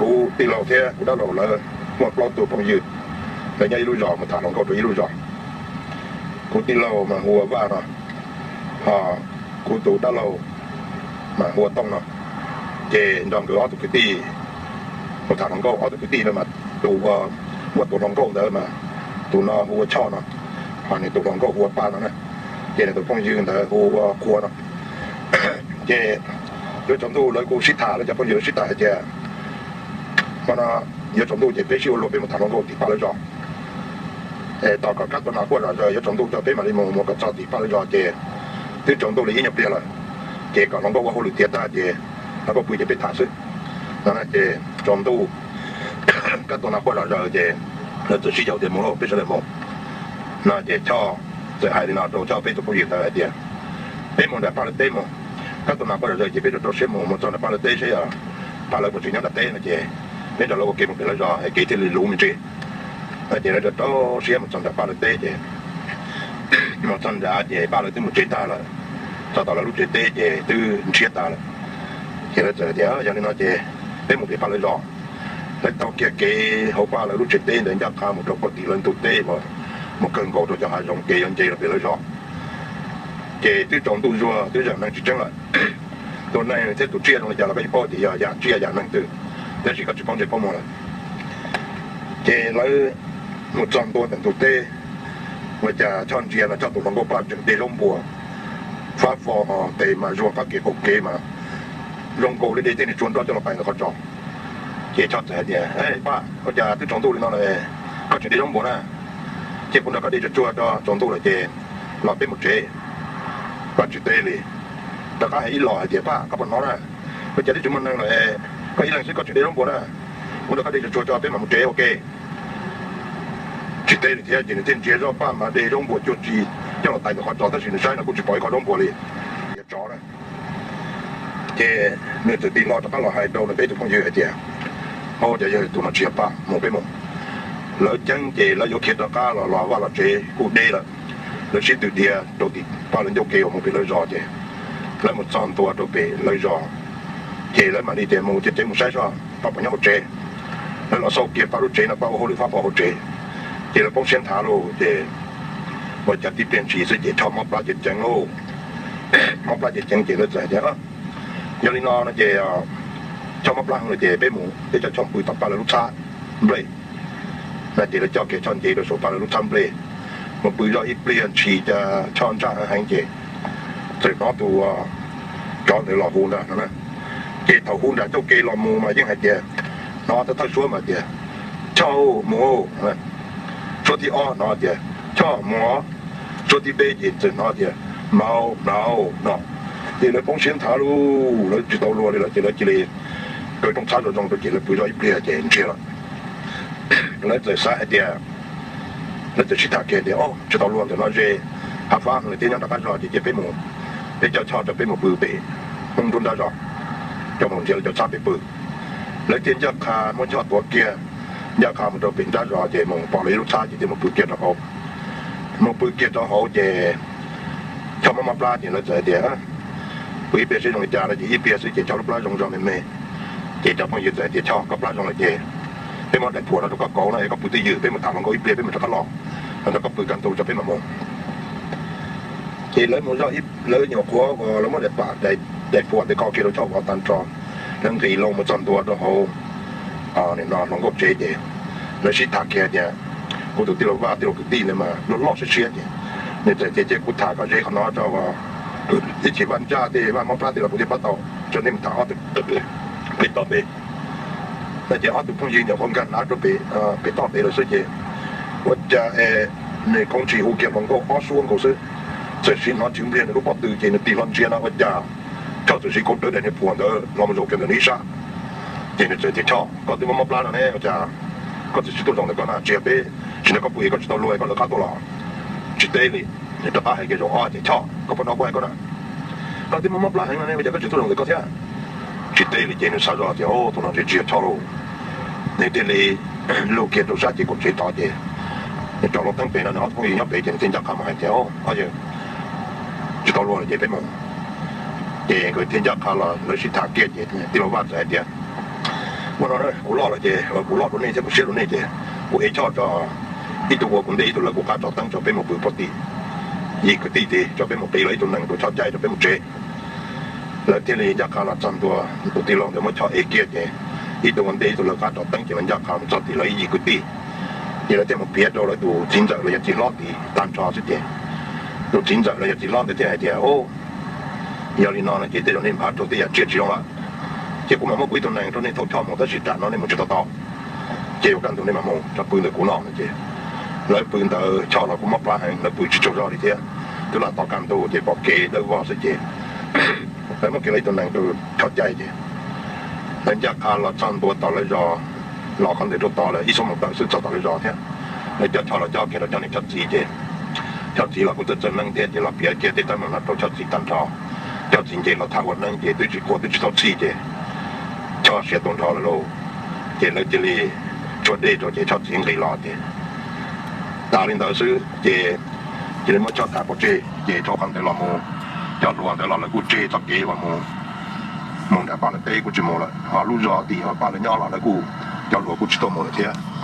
Kuv tij laug thiab kuv dab laug lawv muaj plaub tug phooj ywg, lawv nyob ib lub zos mus tham hluas nkauj rau ib lub zos. Kuv tij laug mas hu ua Vaj no, ho kuv tus dab laug mas hu ua Tooj no. Ces nrog nkawd ob tug kwv tij mus tham hluas nkauj. Ob tug kwv tij no mas tus uas muaj tus hluas nkauj ntawd mas tus no hu ua Choj no, ho nws tus hluas nkauj hu ua Paj no na. Ces nws tus phooj ywg ntawd hu ua Qhua no. Ces yuav tsaus ntuj lawv kuj sib tham, lawv cov phooj ywg lawv sib tham hais tias, no yuav tsaus ntuj ces peb sib ua luag peb mus tham hluas nkauj tim Paj lawv zos. Tos kom kab tau nas quaj zom zaws yuav tsaus ntuj ces peb mam li mus, mus kom txog tim Paj lawv zos ces twb tsaus ntuj li ib nyuag pliag lawm. Ces kom hluas nkauj ua hauj lwm tiav tag ces hluas nkauj pw ces peb tham xwb. No ces tsaus ntuj kab tau nas quaj zom zaws ces lawv txawm sib yaum tias mus lauj, peb sawv daws mus. No ces Choj txawm hais li no rau Choj peb tus phooj ywg ntawd hais tias, peb mus nram Paj lawv teb mus, kab tau nas quaj zom zaws ces peb rau rau siab mus, mus txog nram Paj lawv teb seb yog Paj lawv puas tseem nyob nram teb no ces peb nrog lawv ua ke mus pem lawv zos es kev thiaj li luv me ntsis. No ces lawv rau rau siab mus txog nram Paj lawv teb ces mus txog nrad ces Paj lawv twb mus tsev tag lawm, txog tom lawv lub tsev teb ces twb ntshiab tas lawm. Ces lawv txawm tias yog li no ces peb mus pem Paj lawv zos. Lawv taug kiag kev hauv Paj lawv lub tsev teb ntawd ncaj qha mus rau puag tim lawv ntug teb uas mus kawg nkaus rau cov hav zoov kev yuav nce rau pem lawv zos. Ces twb tsaus ntuj zuag twb zam neeg tsis tseeb lawm. Tus neeg thiab tus tsiaj zoo li cas los koj yeej paub tias yog yam tsiaj yam neeg twg, tab sis koj tsis paub ntsej paub muag lawm. Ces lawv mus txog ntua ntawm ntug teb, ua cas Choj ntsia no Choj tus hluas nkauj Paj tseem de zaub npua fab fo ho tes mas zuag qab kev qaum kev mas zoo nkaus li de tej niag tsua nroj coj los pais ntawm qhov tsos. Ces Choj txawm hais tias, Paj, ua cas twb tsaus ntuj li no lawm koj tseem de zaub npua na? Ces kuv nrog koj de tsuag tsuag tso, tsaus ntuj lawm ces los peb mus tsev. Paj tsis teb li, rov qab hais ib los hais tias, Paj, koj puas hnov na? Ua cas twb tsis muaj neeg lawm, koj ib leeg xwb koj tseem de zaub npua na? Kuv nrog koj de tsuag tsuag tso peb mam mus tsev ua ke. Tsis teb li thiab ces nws thiaj ntsia zoj Paj mas de zaub npua cuag tsi coj los tais ntawm qhov tsos tab sis nws saib no kuj tsis pom ib qho zaub npua li. Ces nws txawm tig hlo rov qab los hais rau nws peb tus phooj ywg hais tias, Au, cas yog tus no tsis yog Paj, mus peb mus. Lawv ceeb ces lawv yuav khiav rov qab los los Vaj los tsev kuj deb lawm. Lawv sib tw dhia rau tim Paj lawv ncauj ke uas mus pem lawv zos ces lawv mus txog ntua rau pem lawv zos ces lawv mam li tias mus ceev ceev mus saib seb Paj puas nyob hauv tsev. Lawv los xauj kiag Paj lub tsev no Paj ua hauj lwm fab fo hauv tsev. Ces lawv poob siab nthav lauj ces ua cas tib pliag ntshis xwb ces Choj mob plab ceev ceev lauj. Mob plab ceev ceev ces lawv txawm tias, Yog li no no ces Choj mob plab heev lawm ces peb mus peb coj Choj pw tom Paj lawv lub txhab nplej. No ces lawv coj kiag Choj nce rau saum Paj lawv lub txhab nplej, mus pw zoj ib pliag ntshis cas Choj ntsaj heev heev ces txawm hnov tus tsov ntawd los hu ntag no. Ces thaum hu nram ncauj ke los mus mas yeej hais tias, hnov thawj thawj suab mas tias, Choj mus. Suab thib ob hnov tias, Choj mus. Suab thib peb ces txawm hnov tias, Hnav hnav no. Ces lawv poob siab nthav lauj, lawv tsis tau luag li lawm ces lawv cia li kaw rooj txhab zoo zoo rau ces lawv pw zoj ib pliag ces ntsiag lawm. Lawv txawm xav hais tias, lawv txawm sib tham kiag tias, Au, tsis tau luag ntawm no ze, hav fab heev lawm thiab nyob nram qab zos ces cia peb mus, peb coj Choj rau peb mus pw pem Hmoob nruab nrab zos, coj mus nrhiav lawv cov txhab pem pw. Lawv thiaj ncaj qha muab Choj tuav kiag, ncaj qha mus rau pem nrab zos ces mus pom lawv ib lub txhab ces thiaj mus pw kiag rau hauv. Mus pw kiag rau hauv ces Choj mob mob plab ces lawv txawm hais tias, Pw ib pliag seb zoo li cas no ces ib pliag xwb ces Choj lub plab zoo zog me me. Ces cov phooj ywg txawm hais tias, Choj, koj plab zoo lawm ces peb muab daim phuam no rau koj kauv no es koj pw twj ywm, peb mus tham hluas nkauj ib pliag peb mus rov qab los, nrog koj pw kaj ntug tso peb mam mus. Ces lawv mus zoj, lawv nyuam qhuav uas lawv muab daim pam, daim phuam ntawd kho kiag rau Choj vov tag nrho, lawv nqis loo mus txog ntua rau hauv no hluas nkauj tsev ces lawv sib tham kiag tias, Kuv tus tij laug Vaj tij laug kwv tij ntawd mas loj loj siab siab ces nws txawm tias cia kuv tham kom ze qhov no tso, ib chim Vaj ntsaj tej Vaj mob plab tej los kuv thiaj pab tau. Tso nej mus tham ob tug pem toj pem. No ces ob tug phooj ywg nyuam qhuav nkag hnav rau pem, pem toj pem lawm xwb ces ua cas nws khoov ntshis hu kiag hluas nkauj ob suab nkaus xwb, txawm siv hnov tswv npliag nws lub pob tw ces nws tig hlo ntsia no ua cas Choj txawm siv kauv dawb daim niag phuam ntawd los mus zaum kiag ntawm nws ib sab. Ces nws txawm tias, Choj, koj twb mob mob plab no ne ua cas koj txawm tsis tuaj zaum ntawm ko na? Tsis yog peb tsis nrog koj pw es koj tsis tau luag es koj lawv qab tuaj los? Tsis teb li. Nws rov qab hais kiag zaum ob tias, Choj, koj puas hnov kuv hais koj na? Koj twb mob mob plab heev no ne ua cas koj tsis tuaj zaum ntawm ko thiab? Tsis teb li ces nws xav zoj tias, Tus no ntshe tsis yog Choj lauj. Nws thiaj li lug kiag rau sab ces kaum tsev tod ces nws tsom loo teeb pem no, nws ob tug phooj ywg nyob pem ces nws thiaj ncaj qha mus hais tias, Yawg, tsis tau luag lawm ces peb mus. Ces nkawd thiaj ncaj qha los lawv sib tham kiag ces tij laug Vaj txawm hais tias, Ua no kuv loj lawm ces kuv loj dua nej thiab kuv siab dua nej ces kuv ev Choj tso, ib tug ua kuv ntej ib tug lawv kuv qab tso teeb tso peb mus pw pob tib, yim kwv tij ces tso peb mus qiv los ib tug nees rau Choj caij tso peb mus tsev. Lawv thiaj li ncaj qha los txog ntua, tus tij laug ntawd muab Choj ev kiag ces ib tug ua ntej ib tug lawv qab tso teeb ces lawv ncaj qha mus txog tim lawv ib yim kwv tij. Ces lawv thiaj mus piav rau lawv tus txiv ntxawm los yog txiv hlob tim tag nrho xwb ces tus txiv ntxawm los yog txiv hlob ntawd thiaj hais tias, Yog li no no ces tej zaum nej npaj rau tej yam tsiaj tsis zoo lawm. Ces kuv mam muab kuv ib tug nees rau nej thauj Choj mus tab sis tam no nej mus tsis tau tau, ces yuav kaj ntug nej mam mus, tso pw ntawm kuv no no ces lawv pw ntawd Choj los kuj mob plab heev, lawv pw tsis tsaug zog li thiab. Twb lam tos kaj ntug ces pom kev dawb vog xwb ces lawv muab kiag lawv ib tug nees rau Choj caij ces lawv ncaj qha los txog ntua tom lawv zos, los qhov ntawd rau tod lawm ib xuab moos tawm xwb txog tom lawv zos thiab. Lawv coj Choj los coj kiag rau cov niam Choj txiv ces Choj txiv los kuj txawj txawj neeb thiab ces los piav kiag tej teeb meem no rau Choj txiv tag nrho. Choj txiv nce los tham ua neeb ces twb tsis quaj twb tsis tau txhij ces Choj siav tau nrho lawm lauj. Ces lawv cia li tshuab dej rau ces Choj txiv nqis los ces tas li ntawd xwb ces cia li muab Choj thaiv pov tseg ces rau qhov ntawd los mus, cov hluas ntawd los lawv kuj tseg txoj kev uas mus nram Paj lawv teb kuj tsis mus lawm, ho lub zos tim uas Paj lawv nyob los lawv kuj, cov hluas kuj tsis tuaj mus lawm thiab.